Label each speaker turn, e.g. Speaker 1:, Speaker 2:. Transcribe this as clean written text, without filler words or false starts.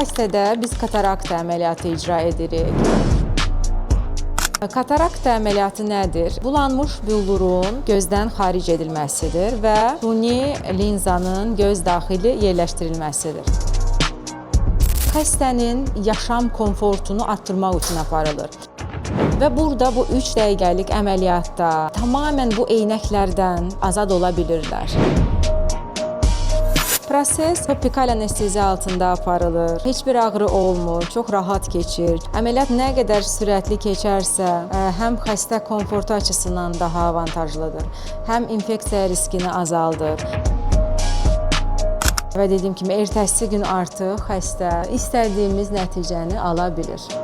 Speaker 1: xəstədə biz katarakta əməliyyatı icra edirik. Katarakta əməliyyatı nədir? Bulanmış büllurun gözdən xaric edilməsidir və suni linzanın göz daxili yerləşdirilməsidir. Xəstənin yaşam komfortunu arttırmaq üçün aparılır. Və burada bu 3 dəqiqəlik əməliyyatda tamamilə bu eynəklərdən azad ola bilirlər. Proses topikal anesteziya altında aparılır. Heç bir ağrı olmur, çox rahat keçir. Əməliyyat nə qədər sürətli keçərsə, həm xəstə komfortu açısından daha avantajlıdır, həm infeksiya riskini azaldır. Və dediyim kimi, ertəsi gün artıq xəstə istədiyimiz nəticəni ala bilir.